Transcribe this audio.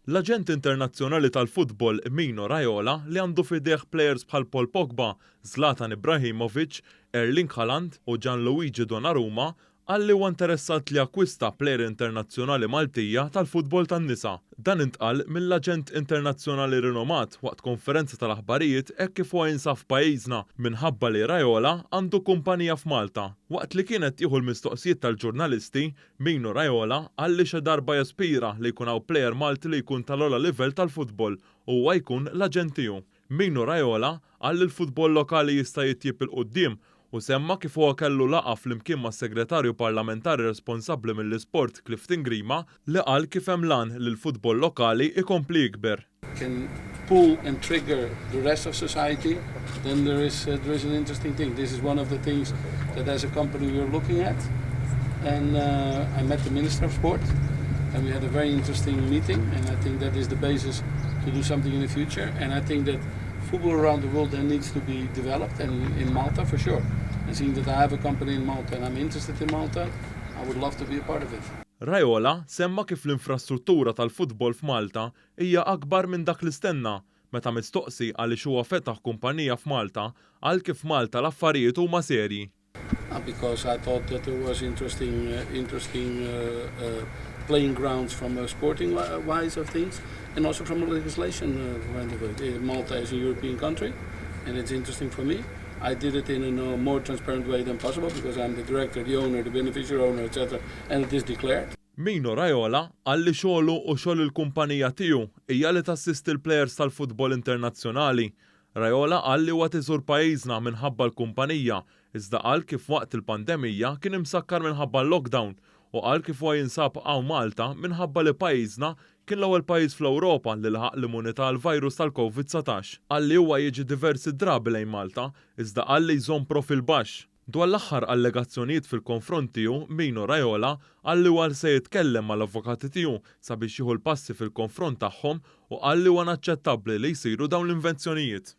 L-aġent internazzjonali tal-futbol Mino Raiola li għandu f'idejh plejers bħal Paul Pogba, Zlatan Ibrahimovic, Erling Haaland u Gianluigi Donnarumma qal li huwa interessat li jakkwista plejer internazzjonali Maltija tal-futbol tan-nisa. Dan intqal mill-aġent internazzjonali rinomat waqt konferenza tal-aħbarijiet hekk kif huwa jinsab f'pajjiżna minħabba li Raiola għandu kumpanija f'Malta. Waqt li kien qed jieħu l-mistoqsijiet tal-ġurnalisti, Mino Raiola qal li xi darba jaspira li jkun hawn plejer Malti li jkun tal-ogħla livell tal-futbol u huwa jkun l-aġent tiegħu. Mino Raiola qal li l-futbol lokali jista' jitjieb 'il quddiem u semma kif huwa kellu laqgħa flimkien mas-Segretarju Parlamentari responsabbli mill-Isport Clifton Grima li qal kif hemm l-għan li l-futbol lokali jkompli jikber. Can pull and trigger the rest of society, then there is there is an interesting thing. This is one of the things that as a company we are looking at. And I met the Minister of Sport and we had a very interesting meeting and I think that is the basis to do something in the future. And I think that football around the world then needs to be developed and in Malta for sure. And seeing that I have a company in Malta and I'm interested in Malta, I would love to be a part of it. Raiola semma kif l-infrastruttura tal-futbol f'Malta hija akbar minn dak li stenna. Meta mistoqsi għaliex huwa fetaħ kumpanija f'Malta, qal kif Malta l-affarijiet huma serji. Because I thought that there was interesting, interesting playing grounds from a sporting wise of things, and also from a legislation point of view. Malta is a European country, and it's interesting for me. I did it in a more transparent way than possible because I'm the director, the owner, the beneficiary owner, etc., and it is declared. Mino Raiola qal li xogħlu u xogħol il-kumpanija tiegħu hija li tassisti l-plejers tal-futbol internazzjonali. Raiola qal li huwa iżur pajjiżna minħabba l-kumpanija, iżda qal kif waqt il-pandemija kien imsakkar minħabba l-lockdown u qal kif huwa jinsab hawn Malta minħabba li pajjiżna kien l-ewwel pajjiż fl-Ewropa li laħaq l-immunità għal virus tal-COVID-19. Qal li huwa jiġi diversi drabi lejn Malta, iżda qal li jżomm profil baxx. Dwar l-aħħar allegazzjonijiet fil-konfront tiegħu, Mino Raiola qal li huwa se jitkellem mal-avukati tiegħu sabiex jieħu l-passi fil-konfront tagħhom u qal li huwa inaċċettabbli li jsiru dawn l-invenzjonijiet.